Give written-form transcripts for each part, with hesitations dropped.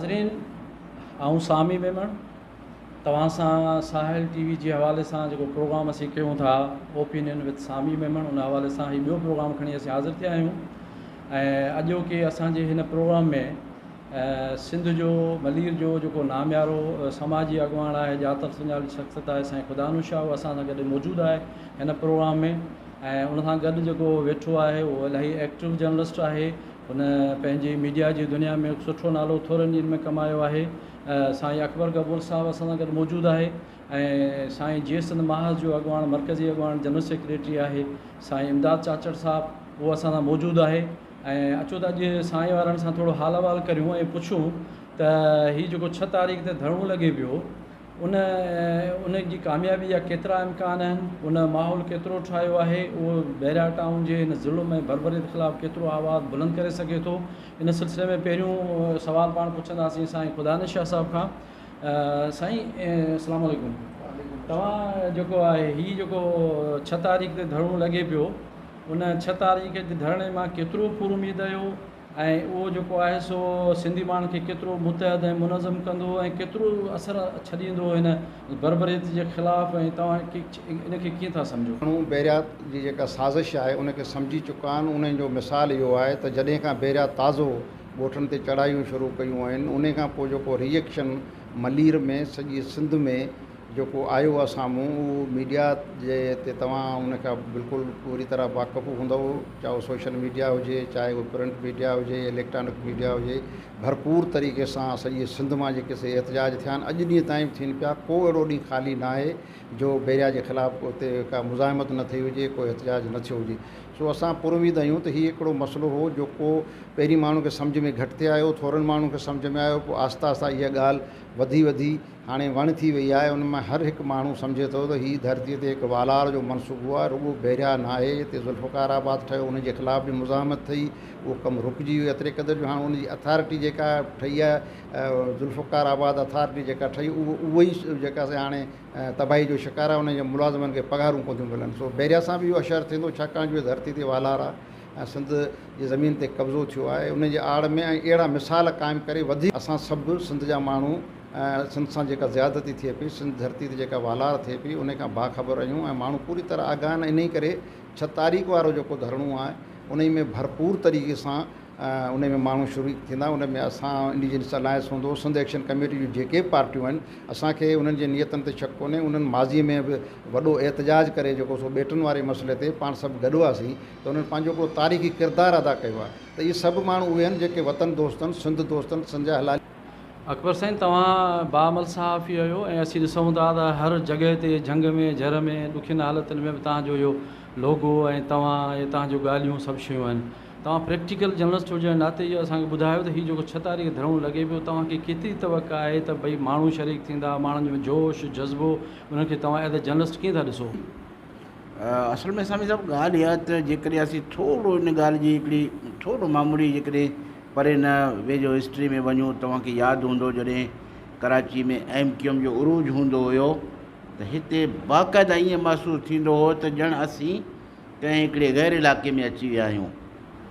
ناظرين آئون سامي ميمڻ توهان سان ساحل ٽي وي جي حوالي سان جيڪو پروگرام اسين ڪيون ٿا اوپينين وٿ سامي ميمڻ ان حوالي سان هي ٻيو پروگرام کڻي اسين حاضر ٿيا آهيون ۽ اڄوڪي اسان جي هن پروگرام ۾ سنڌ جو ملير جو جيڪو ناميارو سماجي اڳواڻ آهي ڄاتل سڃاتل شخصيت آهي سائين خدانو شاهه اهو اسان سان گڏ موجود آهي هن پروگرام ۾ ۽ ان سان گڏ جيڪو ويٺو آهي اهو الاهي ايڪٽو جرنلسٽ آهي هن پنهنجي ميڊيا جي دنيا ۾ سٺو نالو ٿورن ڏينهن ۾ ڪمايو آهي سائين اڪبر گبول صاحب اسان سان گڏ موجود آهي ۽ سائين جي سنڌ محاذ جو اڳواڻ مرڪزي اڳواڻ جنرل سيڪريٽري آهي سائين امداد چاچڙ صاحب اهو اسان سان موجود آهي ۽ اچو ته اڄ سائين وارن سان ٿورو حال احوال ڪريون ۽ پڇون ته هي جيڪو ڇهه تاريخ تي ڌرڻو لڳي پيو ان ان جي ڪاميابي جا ڪيترا امڪان آهن ان ماحول ڪيترو ٺاهيو آهي اهو بحريا ٽائون جي هن ظلم ۽ بربريت خلاف ڪيترو آواز بلند ڪري سگهي ٿو ان سلسلي ۾ پهريون سوال پاڻ پڇنداسين سائين خدا نشاهه صاحب کان سائين السلام عليڪم توهان جيڪو آهي هي جيڪو ڇهه تاريخ تي ڌرڻو لڳي پيو ان ڇهه تاريخ جي ڌرڻي مان ڪيترو پر اميد آهيو ۽ اهو جيڪو آهي سو سنڌي ماڻهن کي ڪيترو متحد ۽ منظم ڪندو ۽ ڪيترو اثر ڇڏيندو هن بربريت جي خلاف ۽ توهان ان کي ڪيئن ٿا سمجهو؟ ماڻهو بحريات جي جيڪا سازش آهي ان کي سمجهي چڪا آهن انهي جو مثال اهو آهي ته جڏهن کان بحريا تازو ڳوٺن تي چڙهايون شروع ڪيون آهن انهي کان پوء جيڪو ري ايڪشن ملير ۾ سڄي سنڌ ۾ جيڪو آيو آهي سامهون اهو ميڊيا جي تي توهان ان کان بلڪل پوري طرح واقف هوندؤ چاهي اهو سوشل ميڊيا هجي چاهي اهو پرنٽ ميڊيا هجي اليڪٽرانڪ ميڊيا هجي ڀرپور طريقي سان سڄي سنڌ مان جيڪي سي احتجاج ٿيا آهن اڄ ڏينهن تائين به ٿين پيا ڪو اهڙو ڏينهن خالي ناهي جو بحريا جي خلاف اتي ڪا مزاحمت نه ٿي هجي ڪو احتجاج نه ٿيو هجي سو اسان پراميد آهيون ته هي هڪڙو مسئلو هو جو ڪو پهرين ماڻهن کي سمجهه ۾ گهٽ ٿي آيو ٿورن ماڻهن کي سمجهه ۾ آيو پوء آهستي آهستي اها ڳالهه وڌي وڌي هاڻي وڻ ٿي وئي آهي ان مان هر هڪ ماڻهو سمجهي ٿو ته هي ڌرتي تي هڪ والار جو منصوبو آهي رڳو بحريا ناهي هتي ذوالفقار آباد ٺهيو ان جي خلاف به مزاحمت ٿي اهو ڪم رڪجي ويو ايتري قدر جو هاڻي ان جي اٿارٽي جيڪا ٺهي آهي ذوالفقار آباد اٿارٽي جيڪا ٺهي اهو اهو ئي جيڪا سي هاڻي تباهي جو شڪار آهي ان جي ملازمن کي پگهارون ڪونه ٿيون ملن سو بحريا سان به اهو اشر ٿيندو ڇاڪاڻ جو ڌرتي تي والار آهي ۽ سنڌ جي زمين تي قبضو ٿيو آهي ان جي آڙ ۾ ۽ اهڙا مثال قائم ڪري وڌيڪ اسان سڀ سنڌ جا ماڻهو سنڌ سان جيڪا زيادتي ٿئي پئي سنڌ ڌرتي تي جيڪا والار ٿئي پئي ان کان باخبر آهيون ۽ ماڻهو پوري طرح آگاهه آهن انهي ڪري ڇهه تاريخ وارو جيڪو ڌرڻو آهي انهي ۾ ڀرپور طريقي سان انهي ۾ ماڻهو شريڪ ٿيندا ان ۾ اسان انڊيجنس الائنس هوندو سنڌ ايڪشن ڪميٽي جون جيڪي به پارٽيون آهن اسان کي انهن جي نيتن تي شڪ ڪونهي انهن ماضي ۾ به وڏو احتجاج ڪري جيڪو سو ٻيٽن واري مسئلي تي پاڻ سڀ گڏ هئاسين ته انهن پنهنجو هڪڙو تاريخي ڪردار ادا ڪيو آهي ته اهي سڀ ماڻهو اهي آهن جيڪي وطن دوست آهن سنڌ دوست آهن سنڌ جا حلالي اڪبر سائين توهان باعمل صحافي آهيو ۽ اسين ڏسون ٿا ته هر جڳهه تي جهنگ ۾ جهر ۾ ڏکين حالتن ۾ به توهان جو اهو لوگو ۽ توهان ۽ توهان جون ڳالهيون سڀ شيون آهن توهان پريڪٽيڪل جرنلسٽ هجڻ جي ناتي اهو اسان کي ٻڌايو ته هي جيڪو ڇهه تاريخ ڌرڻو لڳي پيو توهان کي ڪيتري توقع آهي ته ڀئي ماڻهو شريڪ ٿيندا ماڻهن جو جوش جذبو انهن کي توهان ايز اي جرنلسٽ ڪيئن ٿا ڏسو؟ اصل ۾ سامي صاحب ڳالهه اها ته جيڪڏهن اسين ٿورو ان ڳالهه جي هڪڙي ٿورو معمولي جيڪڏهن پري نه ويجهو هسٽري ۾ وڃون توهان کي ياد هوندو جڏهن ڪراچي ۾ ايم ڪيو ايم جو عروج هوندو هيو ته هتي باقاعده ائين محسوس ٿيندو هو ته ڄڻ اسين ڪنهن هڪڙي غير علاقي ۾ اچي ويا آهيون.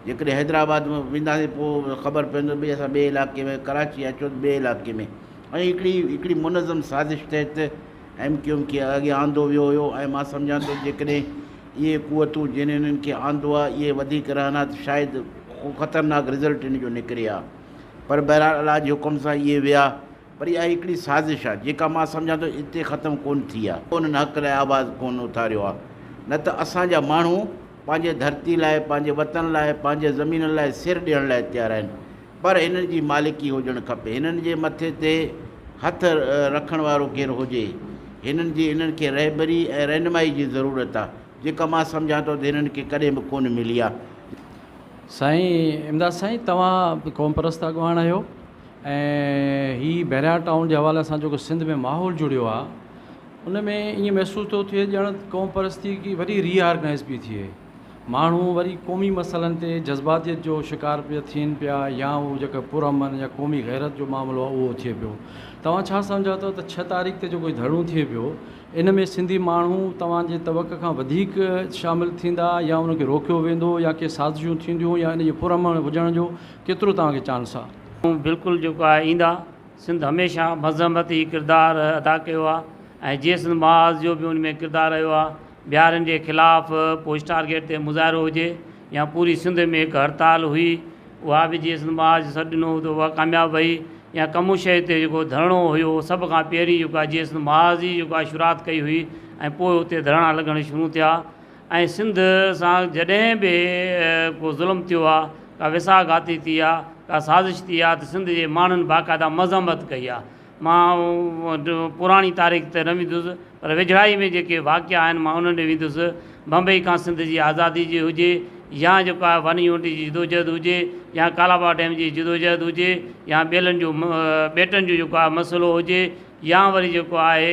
جيڪڏهن حيدرآباد ۾ وينداسين پوء خبر پوندو ڀئي اسان ٻئي علاقي ۾ ڪراچي اچو ته ٻئي علاقي ۾ ۽ هڪڙي هڪڙي منظم سازش تحت ايم ڪيو ايم کي اڳيان آندو ويو هيو ۽ مان سمجهان ٿو جيڪڏهن اهي قوتون جن هنن کي آندو آهي اهي وڌيڪ رهن ها ته شايد ڪو خطرناڪ رزلٽ ان جو نڪري ها پر بهرحال الله جي حڪم سان اهي ويا پر اها هڪڙي سازش آهي جيڪا مان سمجهان ٿو اتي ختم ڪونه ٿي آهي. انهن حق لاء آواز ڪونه اٿاريو آهي نه ته اسان جا ماڻهو پنهنجي ڌرتي لاء پنهنجي وطن لاء پنهنجي زمينن لاء سر ڏيڻ لاء تيار آهن پر هنن جي مالڪي هجڻ کپي هنن جي مٿي تي هٿ رکڻ وارو ڪير هجي هنن جي هنن کي رهبري ۽ رهنمائي جي ضرورت آهي جيڪا مان سمجهان ٿو ته هنن کي ڪڏهن به ڪونه ملي آهي. سائين امداد سائين توهان قومپرست اڳواڻ آهيو ۽ هي بحريا ٽائون جي حوالي سان جيڪو سنڌ ۾ ماحول جڙيو آهي ان ۾ ائين محسوس ٿو ٿئي ڄڻ قوم پرستي ڪي وري ري آرگنائز پئي ٿئي ماڻهو وري قومي مسئلن تي جذباتيت جو شڪار پيا ٿين پيا يا اهو جيڪو پرامن يا قومي غيرت جو معاملو آهي اهو ٿئي پيو توهان ڇا سمجهو ٿا ته ڇهه تاريخ تي جيڪو ڌرڻو ٿئي پيو ان ۾ سنڌي ماڻهو توهان جي توقع کان وڌيڪ شامل ٿيندا يا ان کي روڪيو ويندو يا ڪي سازشون ٿينديون يا ان جي پرامن هجڻ جو ڪيترو توهان کي چانس آهي؟ بلڪل جيڪو آهي ايندا. سنڌ هميشه مزاحمتي ڪردار ادا ڪيو آهي ۽ جيئي سنڌ محاذ جو به ان ۾ ڪردار رهيو آهي. بهارين جي خلاف پوء اسٽار گيٽ تي مظاهرو هجي يا پوري سنڌ ۾ هڪ هڙتال هئي اها به جيئي سنڌ محاذ سڏ ڏنو ته اها ڪامياب وئي يا ڪموشي تي جيڪو ڌرڻو هيو سڀ کان پهرين جيڪو آهي جيئي سنڌ محاذ ئي جيڪو آهي شروعات ڪئي هئي ۽ پوء اتي ڌرڻا لڳڻ شروع ٿيا ۽ سنڌ سان جڏهن به ڪو ظلم ٿيو آ، ڪا ويساهه گهاتي ٿي آ، ڪا سازش ٿي آ ته سنڌ جي ماڻهن باقاعده مزاحمت ڪئي آ. مان پراڻي تاريخ تي نه ويندس پر ويجهڙائي ۾ جيڪي واقعا آهن مان انهن ڏي ويندس. بمبئي کان سنڌ جي آزادي جي هجي يا جيڪو آهي ون يونٽ جي جدوجهد هجي يا ڪالاباغ ڊيم جي جدوجهد هجي يا ٻيلن جو ٻيٽن جو جيڪو آهي مسئلو هجي يا وري جيڪو آهي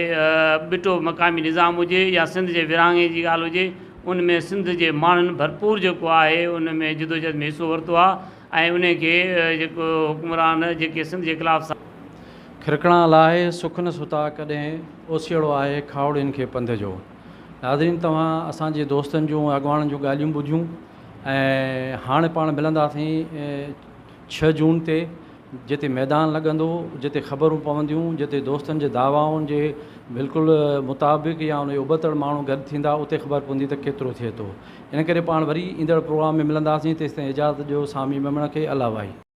ٻٽو مقامي نظام هجي يا سنڌ جي ورهاڱي جي ڳالهه هجي ان ۾ سنڌ جي ماڻهن ڀرپور جيڪو آهي ان ۾ جدوجهد ۾ حصو ورتو آهي ۽ ان کي جيڪو حڪمران جيڪي سنڌ جي خلاف کرڪڻا لاهي سک نه ستا ڪڏهن اوسيئڙو آهي کاهوڙين کي پنڌ جو. ناظرين توهان اسان جي دوستن جون ۽ اڳواڻن جون ڳالهيون ٻڌيون ۽ هاڻي پاڻ ملنداسين ڇهه جون تي جتي ميدان لڳندو، جتي خبرون پونديون، جتي دوستن جي دعوائن جي بلڪل مطابق يا ان جي ابتڙ ماڻهو گڏ ٿيندا اتي خبر پوندي ته ڪيترو ٿئي ٿو. ان ڪري پاڻ وري ايندڙ پروگرام ۾ ملنداسين تيستائين اجازت ڏيو سامي ميمڻ کي الله واهي.